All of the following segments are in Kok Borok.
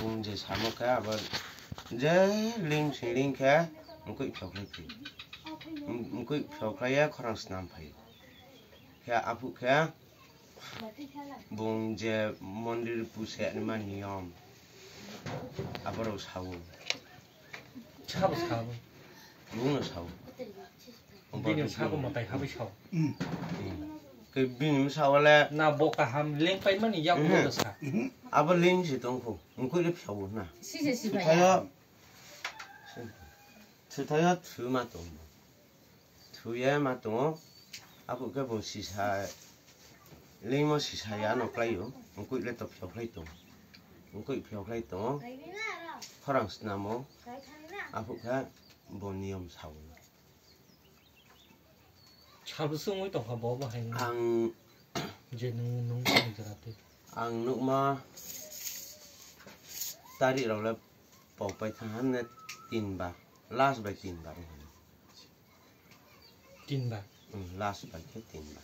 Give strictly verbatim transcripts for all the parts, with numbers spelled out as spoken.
Bung je samo khe abo je ling sing ling khe mukui phiyok lai phi. Mukui phiyok lai ya khorang snam phai. Khe aphuk khe bung je mondir puse ni ma niyom aborok sao. Sabo sabo. Bung no sao. Bini sabo mwtai habai sao. Ke bini msa wale. Na bo kaham leng pai mani yak Mhm. Bo sa. Abo leng si tong kho. Mukui le phiyok na. Sise si bai. Sithayo. Sithayo thu ma tong. Thuye ma tongo. Aphuk khe bo sisa lengmo sisa ya no klai o. Mukui le to phiyok lai tong. Mukui phiyok lai tongo. Khorang snamo. Aphuk khe bo niyom sao. Salbwswk wngwi tongkha bo, bo hai wngwi? Ang je nwng, nwng tongwi jora twi. Ang nukma tarik rok le pok pai thang han ne tin bar, last bai tin bar wngkha. Tin bar? Hmm, last bai khe tin bar.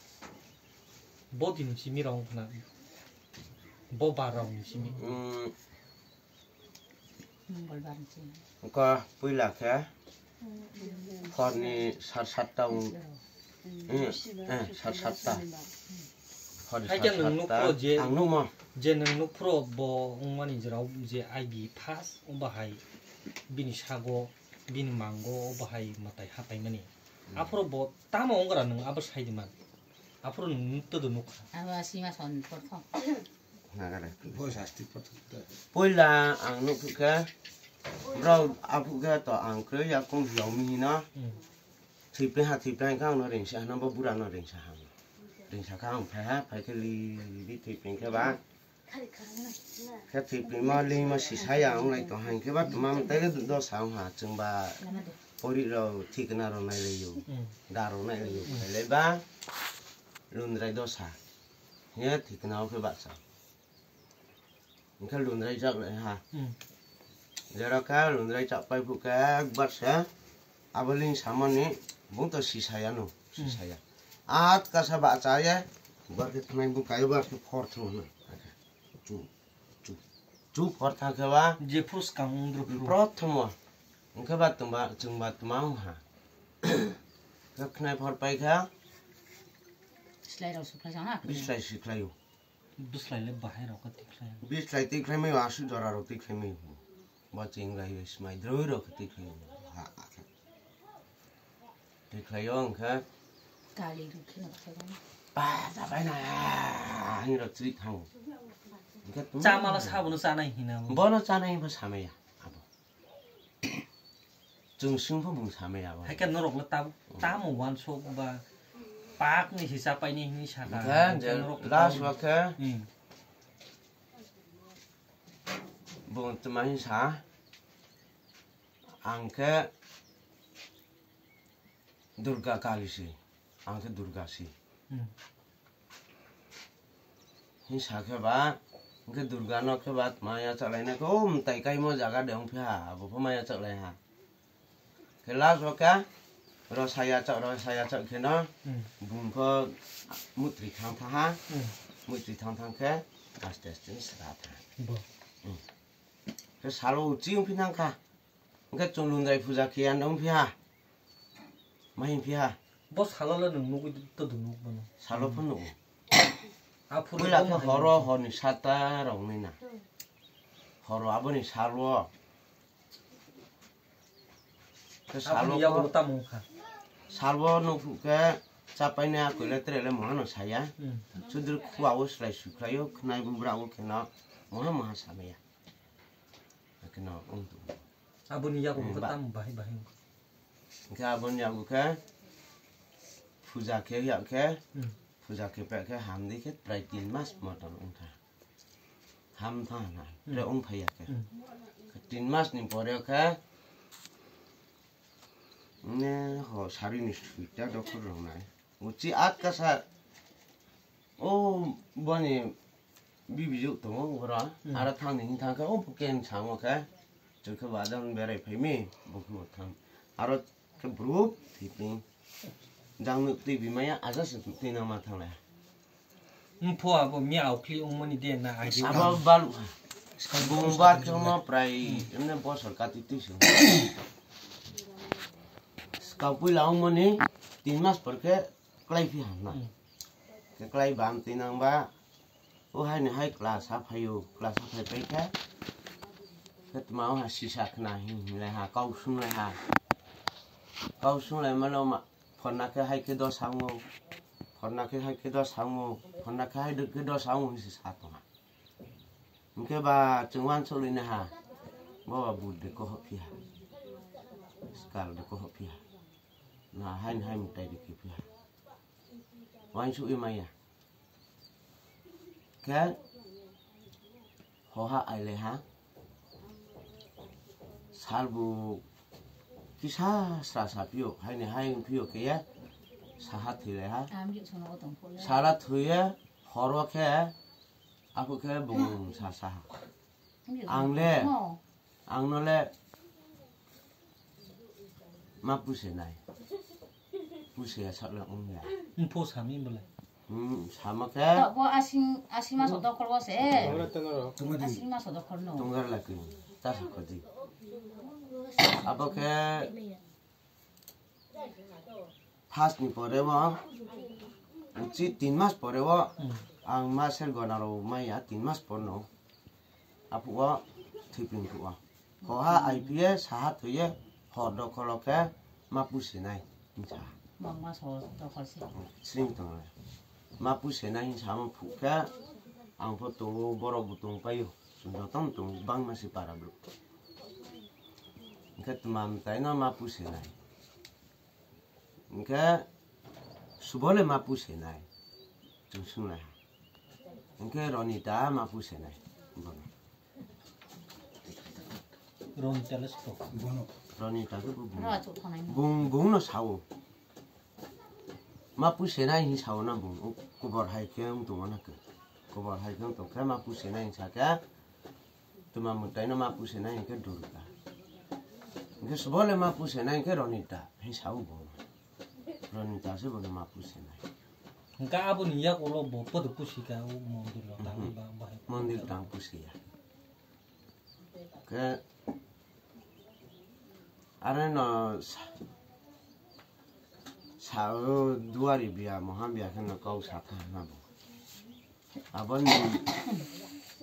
Bo din simi rok wngkha na? Bo bar rok ni simi? Hmm, Mongolbar ni simi. Wngkha puila khe horni sar satta wng-, eh, eh, sar satta. Horni Hai khe sar nwng satta. Nukphuru je, Ang nukma. Je nwng nukphuru bo wngmani jerao je agi first wng bahai bini sago, bini mango wng bahai mwtai hapaimani. Hmm. Aphuru bo tamo wng gra nwng abo sai di man. Aphuru nwng nuk todo nukha. Abo sima son porthom. Nagare. Puila ang nukphukhe, bro, aphukhe to ang kwrwi yakung hiyaumi hino. Hmm. Thwipli ha, thwipli ha, ang no ringsa hano, bo bura no ringsa ha. Ringsa kha ang phai ha, phai khe li, li thwipli khe ba. Khe thwipli ma, li ma sisa ya, ang lai to hain khe ba, tma tele dosa ang ha, chwng ba pori ro, thikna ro nai lai yo, Hmm. Da ro nai lai yo, Hmm. Khai lai ba, lundrai dosa. Ye thikna o khe baksa. Hingkhe lundrai chak lai ha. Hmm. Jera khe lundrai chak pai phu khe ekbar se abo ling samani bung to sisaya no, Hmm. Sisaya. At kasa ba cha ye, bar khe thnai bung kai bar khe phor thang na. Chu, chu, chu phor thang khe ba. Je phus kang undru phru. Prothom o. Hingkhe ba tma, chwng ba tma ha. Khe khnai phor pai kha. Slai rok sukhlai sa ha. Bislai sikhlai o. Bwslai le bahai rok khe tikhlai. Bwslai tikhlai mai o, aswk jora rok tikhlai mai o. Bo chwng rai o, smai droi rok khe tikhlai o. Ha, ha. Tikhlai o hwnkhe. Kali rok khe no khlai o. Ba, da bai na, ha, ha, ha, ha, ha, chwri thang o. Hwnkhe tuma Chamala sabono chanai hina bo. Bono chanai bo samaya. Abo. Chwng swngpho bung samaya abo. Hai khe norok le tab-, Hmm. Tamo uansuk ba pak ni si chapai ni hinwi saka. Hwnkhe Hwnkhe je norok le last tab-, o khe Hmm. Bung tma hin sa, ang khe Durga Kali si, ang khe Durga si. Hmm. Hing sa khe ba, hing khe Durga no khe ba tma ya chalai na khe, o mtai kaimo jaga de wng phi ha, abo pho ma ya chalai ha. Khe last o khe, ro saya chak, ro saya chak khe no, Hmm. Bung pho mutri thang tha ha, Hmm. Mutri thang thang khe, aste aste sra tha. Bo. Hmm. Khe salo uchi wng phi nang kha. Hwnkhe chwng lundrai puja khe ya wng phi ha? Ma hin phi ha? Bo salo le nwng nugwi to dunu bono. Salo pho nugo. Aphuru Puila bo khe ma horo hai. Horni sata rok nai na. Horo aboni salo. Khe Aboni salo yago pho tamo wngkha. Salo nukhu khe chapai nai akoi le tere le moha no saya. Hmm. Chudri khua o slai sukhlai o khnai bubra o khe no moha moha samaya. Khe no wng tong. Aboni yago Hmm, khe ba- tamo bahai bahai wngkha. Hwnkhe aboni yago khe puja khe ya khe, Hmm. Puja khe pe khe hamdi khe prai tin mas motom wngkha. Ham tha na, Hmm. Pre wng phai ya khe. Hmm. Tin mas ni pore khe, ne ho sari ni suita dokhor rok nai. Uchi at kasa, o boni bibijuk tongo ora, Hmm. Aro thang ni hing thang khe, o ken samo khe, chwkhe badan berai phai mi, bokhe bo thang. Aro khe brouh thwiping, jang nuk twi bimaya, aja se nuk twi nama thang lai. Mpho abo mi aukhli wngmani de na agi Abo tang. Balu ha. Bumbar khe mo prai emne bosor kati twi sung. Skapui la ongmani tin mas por khe klai phi hamna. Khe klai bam twi nang ba. O hai ni hai class ha phaio, class ha phai pai khe. Khe tma o ha sisa khna hin hin lai ha, kau sung lai ha. Kau sung lai mano ma, phorna khe hai khe dos ha wngo. Phorna khe hai khe dos ha wngo. Phorna khe hai khe dos ha wngo hin se sa tong ha. Hwnkhe ba chwng uansuk lini ha, bo ba bud de koho phiya, skal de koho phiya, na hain hai mutai de khe phiya, uansuk i maya. Khe hoha aile ha, sal bu kisa sra sa phiyo, haini hai wng phiyo khe ya, saha thwi lai ha, sala thwi ya, horo khe. Aphuk khe bung sa sa ha. Ang le, ang no le ma puse nai. Puse ya sak le ong ya. Mpho sami bole. Hmm, sama khe. Bo asing, asing maso dokhor bo se. Asing maso dokhor no. Tunggar la kini. Ta sa khodi. Abo khe First ni pore o, uchi tin mas pore o, ang ma ser gona ro maya tin mas porno. Apu o thipin ku o. Hoha I P S saha thuye hor dokholo khe ma pusinai hinsa. Sring tongo. Ma pusinai hinsa mo phuk khe ang pho tongo borok bo tong paio. Joto no tongo bangma si para bro. Hingke tma mwtai no ma pusinai. Hingke subole ma pusinai. Chwng swnglaha. Hingke Ronita ma pusinai. Bono. Ronita le sito. Bono. Ronita ke bu bung. Bung, bung no sao. Ma pusinai hin sao na bung. Kubor hai ke wng tongo na ke. Kubor hai ke wng tong khe ma pusinai hin sa khe. Tuma mwtai no ma pusinai hingke Durga. Hingke subole ma pusinai hingke Ronita. Hing sao bo. Ronita se bono ma pusinai. Hingke aboni yak ulo bo podo pusika o mondir lo tang ba bahai. Mondir tang pusiya. Ke are no sa, sa o duari biya moha biya khe no kau sa kha na bo. Aboni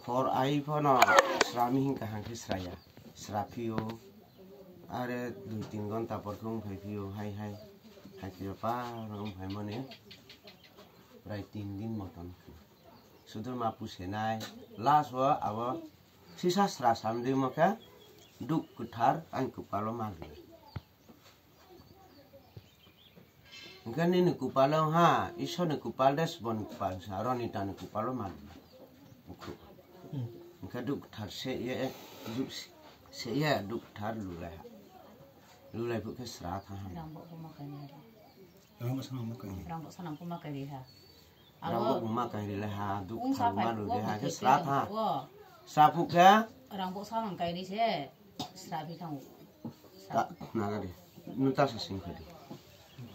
hor ai phano srami hing kaham khe sraya. Sra phio. Are dui tin gonta por khe wng phai phio hai hai. Hai khe pa wng phai mani. Prai tin din moton khe. Sudur ma pusenai. Last o abo sisa sra samdi mo khe duk kwthar ang kwpalo ma rwnai. Hingke nini kupalo ha, Ishwar ni kupal de, suboni kupal sa, Ronita ni kupalo ma. Ukhuk. Hingke duk thar se ye, duk se ye, duk thar lulai ha. Lulai phuk khe sra tha ha. Rang bo buma kairi ha. Rang bo sanang buma kairi ha. Rang bo buma kairi le ha, duk thar ma lulai ha, khe sra tha. Sra phuk khe. Rang bo sanang kairi se. Srabi thango. Ta, naga de. Nung ta sa sing khadi.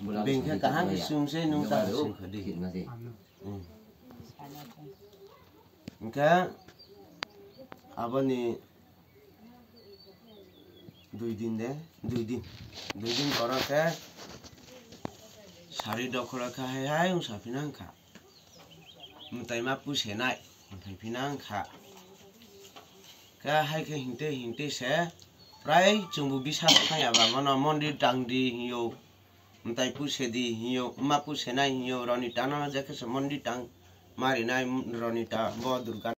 Bengkhe kaham sung se nung ta sa sing khadi. Hmm. Hingke aboni dui din de, dui din. Dui din poro khe sari dokholo kha hai hai wng saphinang kha. Mwtai ma pusenai, mwtai phinang kha. Khe hai khe hingte hingte se prai chwngbo bisa phai aba mano mondir tangdi hinyo, mwtai pusedi hinyo, ma pusenai hinyo, Ronita no je khe se mondir tang marinai Ronita bo Durga.